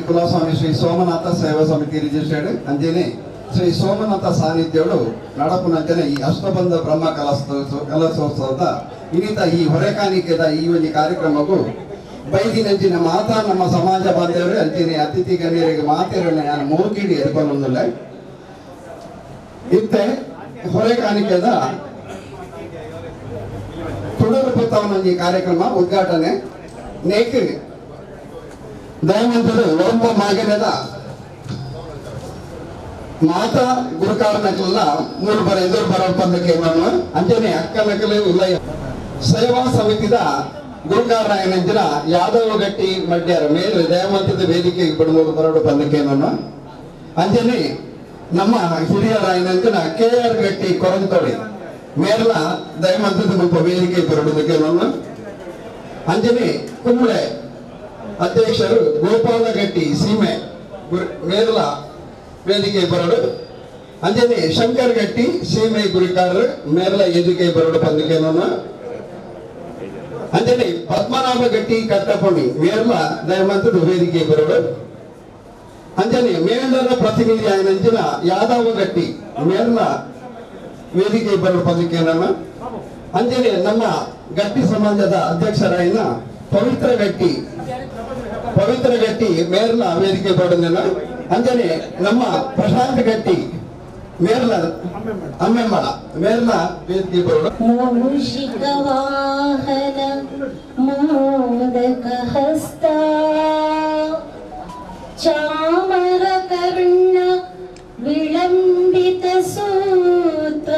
ಕುಲಸ್ವಾಮಿ ಶ್ರೀ ಸೋಮನಾಥ ಸೇವಾ ಸಮಿತಿ ರಿಜಿಸ್ಟರ್ಡ್ ಅಂಜನೆ ಶ್ರೀ ಸೋಮನಾಥ ಸಾನ್ನಿಧ್ಯಗಳು ನಡಪುನಂಚನೆ ಈ ಅಷ್ಟಬಂಧ ಬ್ರಹ್ಮ ಕಲಶೋತ್ಸವದ ಇನ್ನಿತ ಈ ಹೊರೆಕಾಣಿಕೆದ ಈ ಒಂದು ಕಾರ್ಯಕ್ರಮಕ್ಕೂ ಬೈದಿನಂಚಿನ ಮಾತಾ ನಮ್ಮ ಸಮಾಜ ಬಾಂಧವರು ಅಂಚನೆ ಅತಿಥಿ ಗಣ್ಯರಿಗೆ ಮಾತಿರನ್ನ ನಾನು ಮೂಕಿಡಿ ಎದುಕೊಂಡೊಂದಿಲ್ಲ. ಇತ್ತೆ ಹೊರೆಕಾಣಿಕೆದ ತುಡರು ಪುತ್ತವನೊಂದು ಕಾರ್ಯಕ್ರಮ ಉದ್ಘಾಟನೆ ನೇಕ್ ದಯಮಂತರು ಒಬ್ಬ ಮಾಗನದ ಮಾತಾ ಗುರುಕಾರನಕ್ಕೆಲ್ಲ ಮೂರು ಬರ ಎದುರು ಬರೋ ಪಂದಕ್ಕೆ ಅಂಜನೆ ಅಕ್ಕನಕಲೆ ಉಲ್ಲ ಸೇವಾ ಸಮಿತಿದ ಗುರುಕಾರನಾಯನಂಜಿನ ಯಾದವ ಗಟ್ಟಿ ಮಡ್ಯಾರ ಮೇಲೆ ದಯಮಂತದ ವೇದಿಕೆಗೆ ಬಿಡುವುದು ಬರೋಡು ಪಂದಕ್ಕೆ ಅಂಜನೆ ನಮ್ಮ ಹಿರಿಯರಾಯನಂಜಿನ ಕೆ ಆರ್ ಗಟ್ಟಿ ಕೊರಂತೋಡಿ ಮೇರ್ಲ ದಯಮಂತದ ಮುಲ್ಪ ವೇದಿಕೆ ಬರೋದಕ್ಕೆ ಅಂಜನೆ ಕುಂಬ್ಳೆ ಅಧ್ಯಕ್ಷರು ಗೋಪಾಲಗಟ್ಟಿ ಸೀಮೆ ಮೇರ್ಲ ವೇದಿಕೆ ಬರಡು ಅಂಜನೆ ಶಂಕರ್ ಗಟ್ಟಿ ಸೀಮೆ ಗುರಿಕಾರರು ಮೇರ್ಲ ವೇದಿಕೆ ಬರಡು ಪಂದಿಕೆ ಅಂಜನೆ ಪದ್ಮನಾಭ ಗಟ್ಟಿ ಕಟ್ಟಪಣಿ ಮೇರ್ಲ ದಯಮಂತದ ವೇದಿಕೆ ಬರಡು ಅಂಜನೆ ಮೇಂಡರ ಪ್ರತಿನಿಧಿ ಆಯನಂಜಿನ ಯಾದವ ಗಟ್ಟಿ ಮೇರ್ಲ ವೇದಿಕೆ ಬರಡು ಪಂದಿಕೆ ಅಂಜನೆ ನಮ್ಮ ಗಟ್ಟಿ ಸಮಾಜದ ಅಧ್ಯಕ್ಷರಾಯಿನ ಪವಿತ್ರ ಗಟ್ಟಿ ಮೇರ್ಲ ವೇದಿಕೆ ಬರೋದಿಲ್ಲ ಅಂಜನೆ ನಮ್ಮ ಪ್ರಶಾಂತ್ ಗಟ್ಟಿ ಮೇರ್ಲ ಅಮ್ಮೆಂಬಳ ಮೇರ್ಲ ವೇದಿಕೆ ಬರೋದು. ಮೂಷಿಕ ವಾಹನ ಮೋದಕ ಹಸ್ತ ಚಾಮರ ಕರ್ಣ ವಿಳಂಬಿತ ಸೂತ್ರ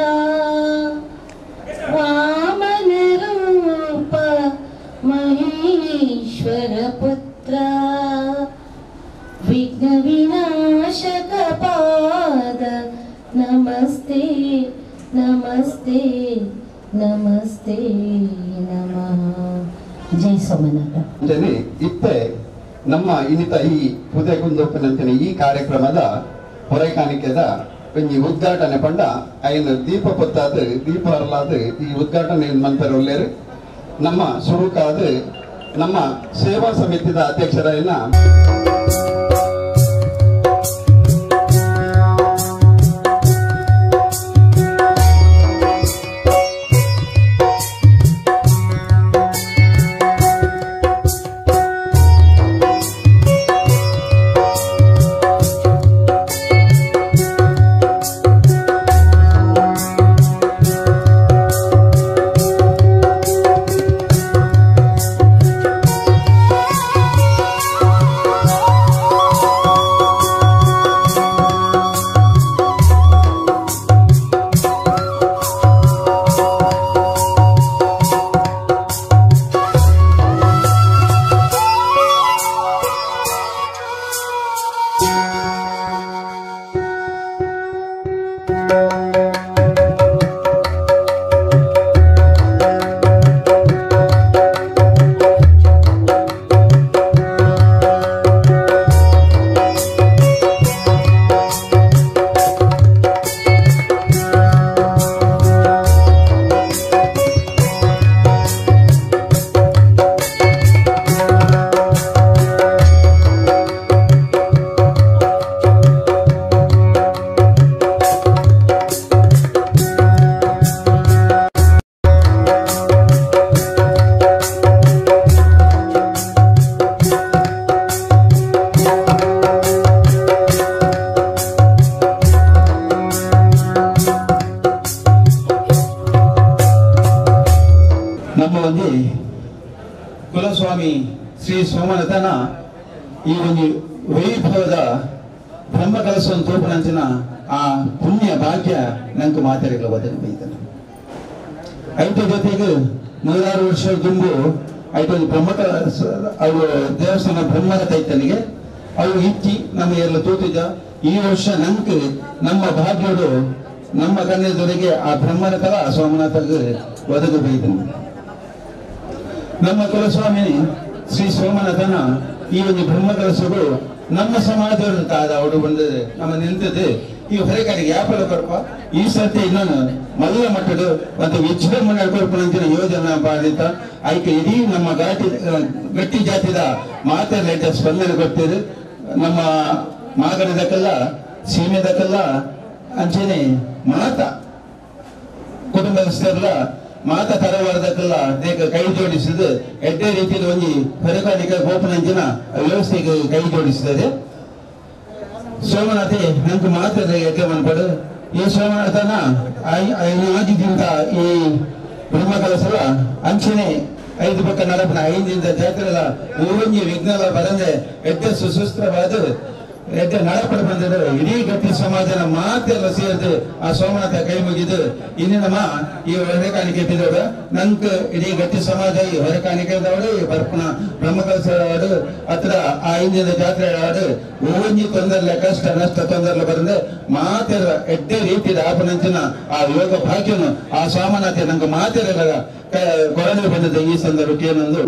ವಾಮನ ರೂಪ ಮಹೇಶ್ವರ ಪುತ್ರ ವಿಘ್ನ ವಿನಾಶಕ ಪಾದ ನಮಸ್ತೆ ನಮಸ್ತೆ ನಮಸ್ತೆ ನಮಃ. ಜೈ ಸೋಮನಾಥ. ಅಂಜನೆ ಇತ್ತೆ ನಮ್ಮ ಇನ್ನಿತ ಈ ಪುದೆಗುಂದೊಪ್ಪನಂತನೆ ಈ ಕಾರ್ಯಕ್ರಮದ ಹೊರೆಕಾಣಿಕೆದ ಒಂಜಿ ಉದ್ಘಾಟನೆ ಪಂಡ ಐನು ದೀಪ ಪೊತ್ತಾದ ದೀಪ ಅರ್ಲಾದ ಈ ಉದ್ಘಾಟನೆ ಮಂತ್ರ ಒಳ್ಳೆಯರು ನಮ್ಮ ಸುರುಕಾದ ನಮ್ಮ ಸೇವಾ ಸಮಿತಿದ ಅಧ್ಯಕ್ಷರಾಯಿನ ಕುಲಸ್ವಾಮಿ ಶ್ರೀ ಸೋಮನಾಥನ ಈ ಒಂದು ವೈಭವದ ಬ್ರಹ್ಮ ಕಲಸವನ್ನು ತೋಪನಂಚಿನ ಆ ಪುಣ್ಯ ಭಾಗ್ಯ ನಂಗೆ ಮಾತಾಡಿಗಳ ಒದಗಿ ಬೈತಾನೆ. ಐತ ಜೊತೆಗೆ 100 ವರ್ಷ ದುಂಬು ಐತ ಒಂದು ಬ್ರಹ್ಮ ಅವರು ದೇವಸ್ಥಾನ ಬ್ರಹ್ಮರ ತೈತನಿಗೆ ಅವು ಇಚ್ಚಿ ನಮ್ಮ ಎಲ್ಲ ತೂತಿದ್ದ. ಈ ವರ್ಷ ನಂಗೆ ನಮ್ಮ ಭಾಗ್ಯಡು ನಮ್ಮ ಕಣ್ಣೆದುರಿಗೆ ಆ ಬ್ರಹ್ಮನ ಕಲ ಸೋಮನಾಥಗೆ ಒದಗಿ ಬೈತಾನೆ. ನಮ್ಮ ಕುಲಸ್ವಾಮಿ ಶ್ರೀ ಸೋಮನಾಥನ ಈ ಒಂದು ಬ್ರಹ್ಮ ಕಲಸಗಳು ನಮ್ಮ ಸಮಾಜದ ತಾದ ಅವರು ಬಂದ ನಮ್ಮ ನಿಂತದ್ದು ಈ ಹೊರೆಕಾರಿಗೆ ಯಾಪಲ ಕೊರಪ ಈ ಸರ್ತಿ ಇನ್ನೊಂದು ಮೊದಲ ಮಟ್ಟದ ಒಂದು ವಿಜೃಂಭಣೆ ಕೊರಪನಂಚಿನ ಯೋಜನೆ ಬಾಧಿತ ಆಯ್ಕೆ ಇಡೀ ನಮ್ಮ ಗಟ್ಟಿ ಜಾತಿದ ಮಾತೆಲ್ಲ ಸ್ಪಂದನೆ ಕೊಡ್ತೀರಿ. ನಮ್ಮ ಮಾಗಡದಕ್ಕೆಲ್ಲ ಸೀಮೆದಕ್ಕೆಲ್ಲ ಅಂಚನೆ ಮಾತ ಕುಟುಂಬಸ್ಥರೆಲ್ಲ ಮಾತ ತರವಾರದಕ್ಕೆಲ್ಲ ದೇಕ ಕೈ ಜೋಡಿಸಿದ ಎಡ್ಡೆ ರೀತಿಯಲ್ಲಿ ಒಂಜಿ ಹೊರೆಕಾಣಿಕೆ ಗೋಪನಂಚಿನ ವ್ಯವಸ್ಥೆಗೆ ಕೈ ಜೋಡಿಸಿದೆ. ಸೋಮನಾಥೆ ನಂಗೆ ಮಾತ್ರ ಎಡ್ಡೆ ಮನ್ಪಡು. ಈ ಸೋಮನಾಥನ ಆಗಿದ್ದಂತ ಈ ಬ್ರಹ್ಮ ಕಲಸಲ ಅಂಚನೆ 5 ಪಕ್ಕ ನಡಪನ 5 ದಿನದ ಜಾತ್ರೆಲ ಒಂಜಿ ವಿಘ್ನಲ ಬರಂದೆ ಎಡ್ಡೆ ಸುಸೂತ್ರವಾದ ಎಡ್ಡೆ ನಡಪಡ ಬಂದಿದ್ದು ಇಡೀ ಗಟ್ಟಿ ಸಮಾಜನ ಮಾತೆಲ್ಲ ಸೇರಿದು ಆ ಸೋಮನಾಥ ಕೈ ಮುಗಿದು ಇನ್ನಿನಮ್ಮ ಈ ಹೊರೆಕಾಣಿಕೆ ಬಿದ್ದೋಡ ನಂಗೆ ಇಡೀ ಗಟ್ಟಿ ಸಮಾಜ ಈ ಹೊರೆಕಾಣಿಕೆದವಡು ಈ ಬರ್ಪಣ ಬ್ರಹ್ಮಕಲಸವಾಡು ಹತ್ರ ಆ 5 ದಿನದ ಜಾತ್ರೆ ಆಡು ಒಂಜಿ ತೊಂದರೆಲ್ಲ ಕಷ್ಟ ನಷ್ಟ ತೊಂದರೆಲ್ಲ ಬಂದ್ರೆ ಮಾತೆಲ್ಲ ಎಡ್ಡೆ ರೀತಿಯ ಆಪನಂಚಿನ ಆ ಯೋಗ ಭಾಗ್ಯನು ಆ ಸೋಮನಾಥ ನಂಗೆ ಮಾತೆಲ್ಲ ಕೊರನೆ ಬಂದಿದೆ. ಈ ಸಂದರ್ಭಕ್ಕೆ ಏನೊಂದು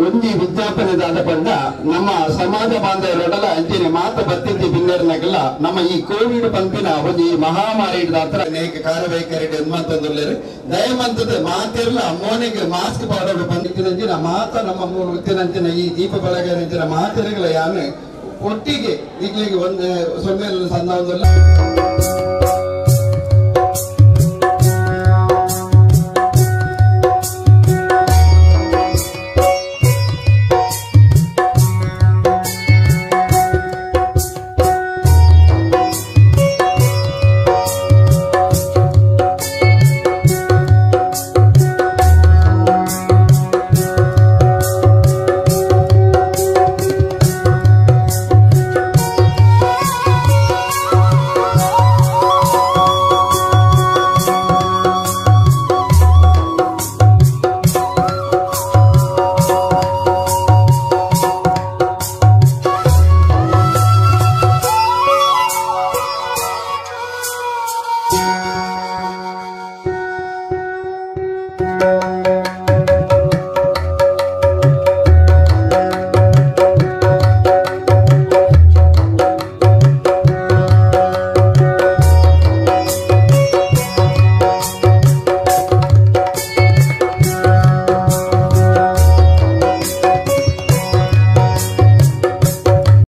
ಒಂಜಿ ವಿಜ್ಞಾಪನೆ ದಾದ ಬಂದ ನಮ್ಮ ಸಮಾಜ ಬಾಂಧವರೊಡಲ ಅಂಚನೆ ಮಾತ ಬತ್ತಿಂತಿ ಬಿನ್ನೆರ್ನಾಗಲ್ಲ ನಮ್ಮ ಈ ಕೋವಿಡ್ ಪಂಪಿನ ಒಂಜಿ ಮಹಾಮಾರಿ ಹತ್ರ ಅನೇಕ ಕಾರ್ಯವೈಖರಿ ಹನುಮಂತಂದುಳ್ಳೇರು ದಯಮಂತದ ಮಾತಿರ್ಲ ಮೋನೆಗೆ ಮಾಸ್ಕ್ ಪಾಡೋಡು ಬಂದಿತ್ತಿನಂಚಿನ ಮಾತ ನಮ್ಮ ಮೂಲ ಉತ್ತಿನಂಚಿನ ಈ ದೀಪ ಬೆಳಗಿನ ಮಾತೆರೆಗಳ ಯಾನು ಒಟ್ಟಿಗೆ ಈಗಲಿಗೆ ಒಂದು ಸೊನ್ನೆ ಸಣ್ಣ ಒಂದಲ್ಲ.